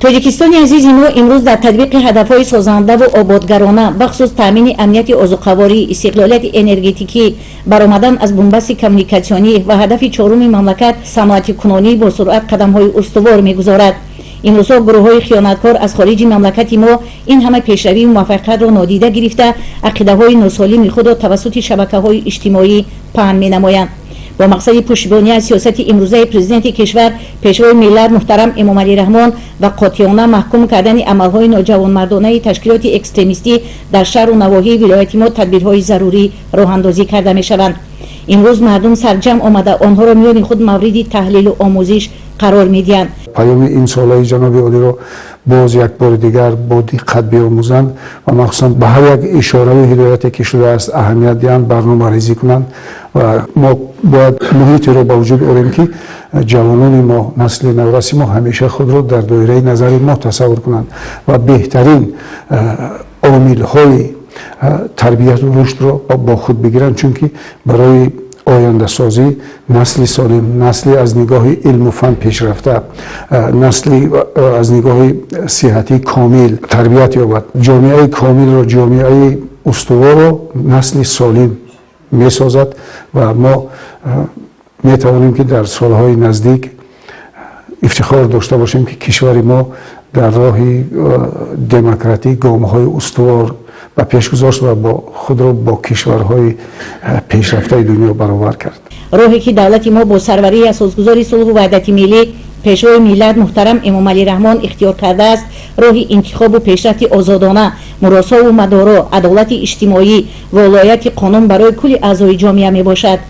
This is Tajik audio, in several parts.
Тоҷикистони азизи мо имрӯз дар татбиқи ҳадафҳои созандаву ободгарона, бахусус таъмини амнияти озуқаворӣ, истиқлолияти энергетикӣ, баромадан аз бунбасти коммуникатсионӣ ва ҳадафи чоруми мамлакат, саноатикунонӣ, бо суръат қадамҳои устувор мегузорад. Имрӯзҳо гурӯҳҳои хиёнаткор аз хориҷи мамлакати мо ин ҳама пешравию муваффақиятро нодида гирифта, ақидаҳои носолими худро тавассути шабакаҳои иҷтимоӣ паҳн менамоянд. Бо мақсади пуштибонӣ аз сиёсати имрӯзаи Президенти кишвар, Пешвои миллат муҳтарам Эмомалӣ Раҳмон ва қотеона маҳкум кардани амалҳои ноҷавонмардонаи ташкилоти экстремистӣ дар шаҳру навоҳии вилояти мо тадбирҳои зарурӣ роҳандозӣ карда мешаванд. Имрӯз мардум сарҷамъ омада, онҳоро миёни худ мавриди таҳлилу омӯзиш қарор медиҳанд. Паёми имсолаи ҷаноби олиро боз як бори дигар бо диққат биомӯзанд ва махсусан ба ҳар як ишораву ҳидояте, ки шудааст, аҳамият диҳанд, барномарезӣ кунанд. Ва мо бояд муҳитеро ба вуҷуд орем, ки ҷавонони мо, насли навраси мо ҳамеша худро дар доираи назари мо тасаввур кунанд ва беҳтарин омилҳои тарбияту рушдро бо худ бигиранд, чунки барои ояндасозӣ насли солим, насли аз нигоҳи илму фан пешрафта, насли аз нигоҳи сиҳатӣ комил тарбият ёбад. Ҷомеаи комилро, ҷомеаи устуворро насли солим месозад. Ва мо метавонем, ки дар солҳои наздик ифтихор дошта бошем, ки кишвари мо дар роҳи демократӣ гомҳои устувор ба пеш гузошт ва бо худро бо кишварҳои пешрафтаи дунё баробар кард. Роҳе ки давлати мо бо сарварии асосгузори сулҳу ваҳдати миллӣ, Пешвои миллат муҳтарам Эмомалӣ Раҳмон ихтиёр кардааст, роҳи интихобу пешрафти озодона, муросову мадоро, адолати иҷтимоӣ, волояти қонун барои кулли аъзои ҷомеа мебошад.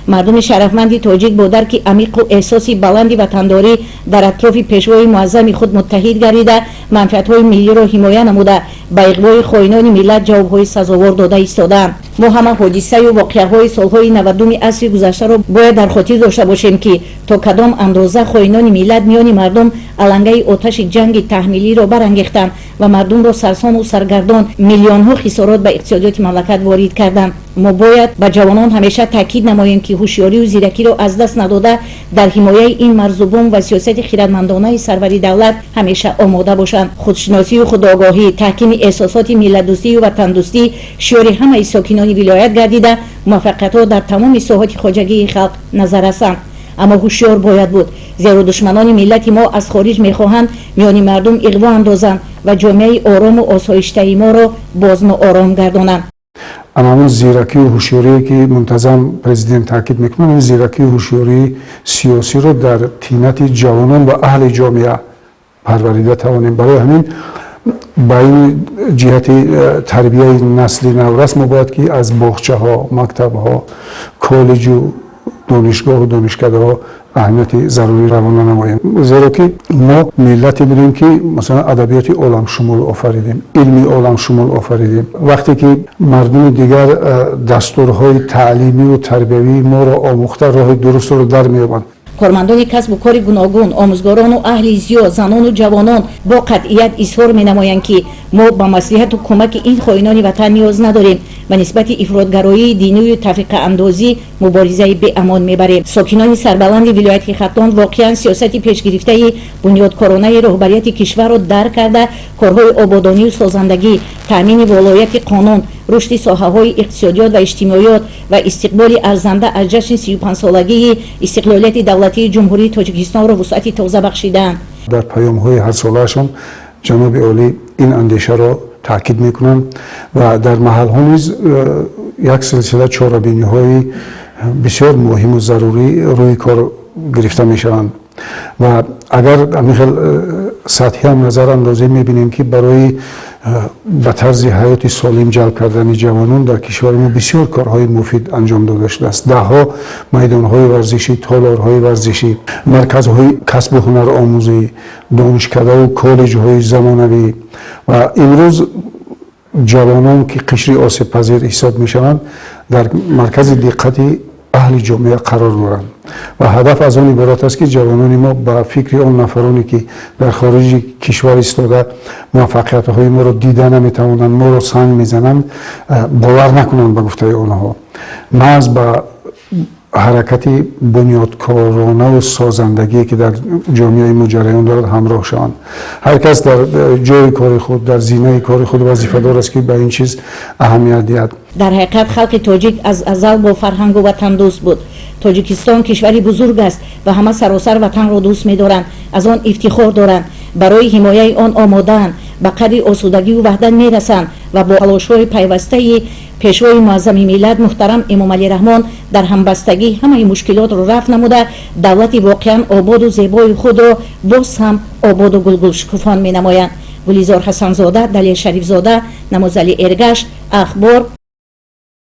Мардуми шарафманди тоҷик бо дарки амиқу эҳсоси баланди ватандорӣ дар атрофи пешвои муаззами худ муттаҳид гардида, манфиатҳои миллиро ҳимоя намуда, ба иғвои хоинони миллат ҷавобҳои сазовор дода истодаанд. Мо ҳама ҳодисаю воқеаҳои солҳои 90-уми асри гузаштаро бояд дар хотир дошта бошем, ки то кадом андоза хоинони миллат миёни мардум алангаи оташи ҷанги таҳмилиро барангехтанд ва мардумро сарсону саргардон, миллионҳо хисорот ба иқтисодиёти мамлакат ворид карданд. Мо бояд ба ҷавонон ҳамеша таъкид намоем, ки ҳушёрию зиракиро аз даст надода, дар ҳимояи ин марзубум ва сиёсати хирадмандонаи сарвари давлат ҳамеша омода бошанд. Худшиносию худогоҳӣ, таҳкими эҳсосоти миллатдӯстию ватандӯстӣ шиёри ҳамаи сокинони вилоят гардида, муваффақиятҳо дар тамоми соҳоти хоҷагии халқ назар ҳастанд. Аммо ҳушёр бояд буд, зеро душманони миллати мо аз хориҷ мехоҳанд миёни мардум иғво андозанд ва ҷомеаи орому осоиштаи моро боз ноором гардонанд. Ана ҳамун зиракию ҳушёрие, ки мунтазам президент таъкид мекунад, ин зиракию ҳушёрии сиёсиро дар тинати ҷавонон ва аҳли ҷомеа парварида тавонем. Барои ҳамин ба ин ҷиҳати тарбияи насли наврас мо бояд ки аз боғчаҳо, мактабҳо, коллеҷу донишгоҳу донишкадаҳо аҳамияти зарурӣ равона намоем, зеро ки мо миллате будем, ки масалан адабиёти оламшумул офаридем, илми оламшумул офаридем. Вақте ки мардуми дигар дастурҳои таълимию тарбиявии моро омӯхта, роҳи дурустро дар меёбанд. Кормандони касбу кори гуногун, омӯзгорону аҳли зиё, занону ҷавонон бо қатъият изҳор менамоянд, ки мо ба маслиҳату кӯмаки ин хоинони ватан ниёз надорем ва нисбати ифротгароии динию тафриқаандозӣ муборизаи беамон мебарем. Сокинони сарбаланди вилояти Хатлон воқеан сиёсати пешгирифтаи бунёдкоронаи роҳбарияти кишварро дарк карда, корҳои ободонию созандагӣ, таъмини волояти қонун, рушди соҳаҳои иқтисодиёт ва иҷтимоиёт ва истиқболи арзанда аз ҷашни 35-солагии истиқлолияти давлатии Ҷумҳурии Тоҷикистонро вусъати тоза бахшидаанд. Дар паёмҳои ҳарсолаашон ҷаноби олӣ ин андешаро таъкид мекунанд ва дар маҳалҳо низ як силсила чорабиниҳои бисёр муҳиму зарурӣ рӯи кор гирифта мешаванд. Ва агар ҳамин хел сатҳиам назар андозем, мебинем, ки барои ба тарзи ҳаёти солим ҷалб кардани ҷавонон дар кишвари мо бисёр корҳои муфид анҷом дода шудааст. Даҳҳо майдонҳои варзишӣ, толорҳои варзишӣ, марказҳои касбу ҳунаромӯзӣ, донишкадаву коллеҷҳои замонавӣ. Ва имрӯз ҷавонон, ки қишри осебпазир ҳисоб мешаванд, дар маркази диққати аҳли ҷомеа қарор доранд. Ва ҳадаф аз он иборат аст, ки ҷавонони мо ба фикри он нафароне, ки дар хориҷи кишвар истода муваффақиятҳои моро дида наметавонанд, моро санг мезананд, бовар накунанд. Ба гуфтаи онҳо, маҳз ба Ҳаракати бунёдкоронаву созандагие, ки дар ҷомеаи мо ҷараён дорад, ҳамроҳ шаванд. Ҳар кас дар ҷои кори худ, дар зинаи кори худ вазифадор аст, ки ба ин чиз аҳамият диҳад. Дар ҳақиқат, халқи тоҷик аз азал бо фарҳангу ватандӯст буд. Тоҷикистон кишвари бузург аст ва ҳама саросар ватанро дӯст медоранд, аз он ифтихор доранд, барои ҳимояи он омодаанд, ба қадри осудагию ваҳдат мерасанд ва бо талошҳои пайвастаи Пешвои муаззами миллат муҳтарам Эмомалӣ Раҳмон дар ҳамбастагӣ ҳамаи мушкилотро рафъ намуда, давлати воқеан ободу зебои худро боз ҳам ободу гулгулшукуфон менамоянд. Гулизор Ҳасанзода, Далер Шарифзода, Намозали Эргаш, Ахбор.